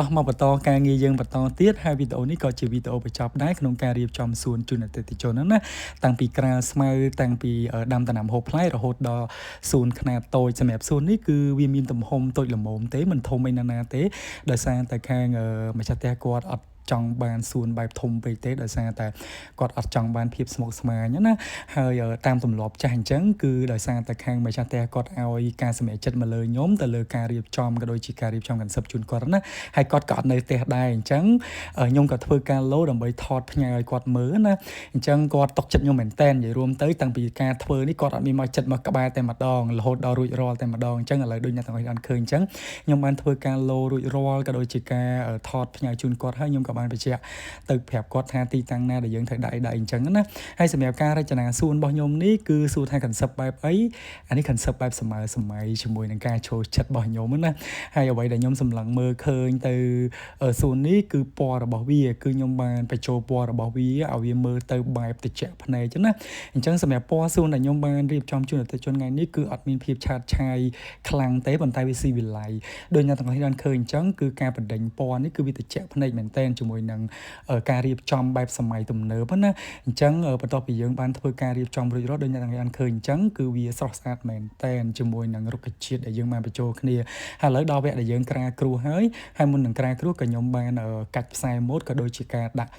តោះមកបន្តការងារយើងបន្តទៀតហើយវីដេអូនេះក៏ជាវីដេអូបញ្ចប់ដែរក្នុងការរៀបចំសួនជូនអតិថិជនហ្នឹងណាតាំងពីក្រាលស្មៅតាំងពីដាំដំណាំហូបផ្លែរហូតដល់សួនខ្នាតតូចសម្រាប់សួននេះគឺវាមានទំហំតូចល្មមទេមិនធំអីណាណាទេដោយសារតែខាងម្ចាស់ផ្ទះគាត់អត់ចង់បានសួនបែបធំពេកទេដោយសារតែគាត់អត់ចង់បានភាពស្មុគស្មាញណាហើយតាមទម្លាប់ចាស់អញ្ចឹងគឺដោយសារតែខាងម្ចាស់ផ្ទះគាត់ឲ្យការសម្រេចចិត្តមកលើខ្ញុំទៅលើការរៀបចំក៏ដូចជាការរៀបចំ concept ជូនគាត់ណាហើយគាត់ក៏អត់នៅផ្ទះដែរអញ្ចឹងខ្ញុំក៏ធ្វើការលោដើម្បីថតផ្ញើឲ្យគាត់មើលណាអញ្ចឹងគាត់ຕົកចិត្តខ្ញុំមែនតែននិយាយរួមទៅតាំងពីការធ្វើនេះគាត់អត់មានមកចិត្តមកក្បែរតែម្ដងរហូតដល់រួចរាល់តែម្ដងអញ្ចឹងឥឡូវដូចអ្នកទាំងអស់បានឃើញអញ្ចឹងខ្ញុំបានធ្វើការលោរួចរាល់ក៏ដូចជាការថតផ្ញើជូនគាត់ហើយខ្ញុំក៏បានបញ្ជាក់ទៅប្រាប់គាត់ថាទីតាំងណាដែលយើងត្រូវដាក់អីដាក់អញ្ចឹងណាហើយសម្រាប់ការរចនាសួនរបស់ខ្ញុំនេះគឺសួរថា concept បែបអីអានេះ concept បែបសម័យសម័យជាមួយនឹងការចូលចិត្តរបស់ខ្ញុំណាហើយអ្វីដែលខ្ញុំសម្លឹងមើលឃើញទៅសួននេះគឺពណ៌របស់វាគឺខ្ញុំបានបញ្ចូលពណ៌របស់វាឲ្យវាមើលទៅបែបត្រជាក់ភ្នែកណាអញ្ចឹងសម្រាប់ពណ៌សួនដែលខ្ញុំបានរៀបចំជូនអតិថិជនថ្ងៃនេះគឺអត់មានភាពឆាតឆាយខ្លាំងទេប៉ុន្តែវាស៊ីវិល័យដោយអ្នកទាំងអស់គ្នាបានឃើញអញ្ចឹងគឺការបណ្ដេញពណ៌នេះគឺវាត្រជាក់ភ្នែកមែនតែនជាមួយនឹងការរៀបចំបែបសម័យទំនើបណាអញ្ចឹងបន្ទាប់ពីយើងបានធ្វើការរៀបចំរួចរាល់ដោយអ្នកទាំងអស់គ្នាបានឃើញអញ្ចឹងគឺវាស្រស់ស្អាតមែនតែនជាមួយនឹងរុក្ខជាតិដែលយើងបានបញ្ចូលគ្នាហើយឥឡូវដល់វគ្គដែលយើងក្រាលគ្រួសហើយហើយមុននឹងក្រាលគ្រួសក៏ខ្ញុំបានកាច់ផ្សែម៉ូតក៏ដូចជាការដាក់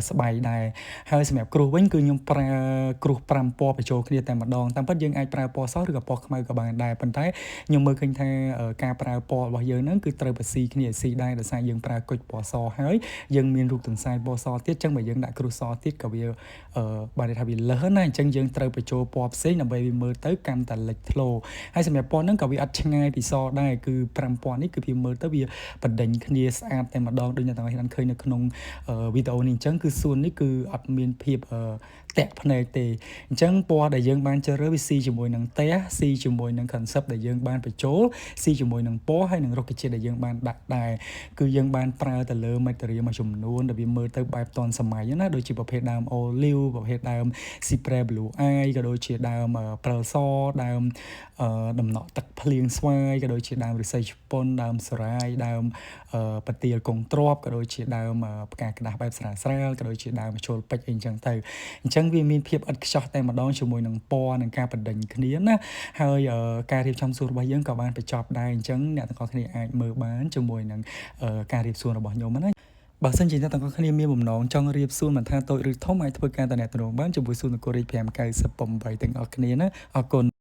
ស្បៃដែរហើយសម្រាប់គ្រួសវិញគឺខ្ញុំប្រើគ្រួស5ពណ៌បញ្ចូលគ្នាតែម្ដងតាមពិតយើងអាចប្រើពណ៌សឬក៏ពណ៌ខ្មៅក៏បានដែរប៉ុន្តែខ្ញុំមើលឃើញថាការប្រើពណ៌របស់យើងហ្នឹងគឺត្រូវបស៊ីគ្នាឲ្យស៊ីដែរដោយសារយើងប្រើគុជពណ៌សហើយយើងមានរូបទន្សាយពណ៌សទៀតចឹងបើយើងដាក់គ្រួសទៀតក៏វាបានន័យថាវាលើសណាអញ្ចឹងយើងត្រូវបញ្ចូលពណ៌ផ្សេងដើម្បីវាមើលទៅកាន់តែលេចធ្លោហើយសម្រាប់ពណ៌ហ្នឹងក៏វាអត់ឆ្ងាយពីសដែរគឺ5ពណ៌នេះគឺវាមើលទៅវាបណ្ដេញគ្នាស្អាតតែម្ដងដូចអ្នកទាំងអស់គ្នាបានឃើញនៅក្នុងវីដេអូនេះអញ្ចឹងគឺសួននេះគឺអត់មានភាពតាក់ភ្នែកទេអញ្ចឹងពណ៌ដែលយើងបានជ្រើសរើសវាស៊ីជាមួយនឹងផ្ទះស៊ីជាមួយនឹង concept ដែលយើងបានបញ្ចូលស៊ីជាមួយនឹងពណ៌ហើយនឹងរុក្ខជាតិដែលយើងបានដាក់ដែរគឺយើងបានប្រើទៅលើ material មួយចំនួនដែលវាមើលទៅបែបទាន់សម័យណាដូចជាប្រភេទដើម olive ប្រភេទដើម cypress blue eye ក៏ដូចជាដើមព្រិលសដើមដំណក់ទឹកភ្លៀងស្វាយក៏ដូចជាដើមឫស្សីជប៉ុនដើមសរាយដើមប្រទាលកងទ្របក៏ដូចជាដើមផ្កាក្តាស់បែបស្រាលស្រាលក៏ដូចជាដើមជុលពេជ្រអីចឹងទៅអញ្ចឹងវាមានភាពឥតខ្ចោះតែម្ដងជាមួយនឹងពណ៌និងការបណ្ដេញគ្នាណាហើយការរៀបចំសួនរបស់យើងក៏បានបញ្ចប់ដែរអញ្ចឹងអ្នកទាំងអស់គ្នាអាចមើលបានជាមួយនឹងការរៀបសួនរបស់ខ្ញុំណាបើសិនជាអ្នកទាំងអស់គ្នាមានបំណងចង់រៀបសួនមិនថាតូចឬធំអាចធ្វើការតំណែងបានជាមួយសួននគររាជ598ទាំងអស់គ្នាណាអរគុណ។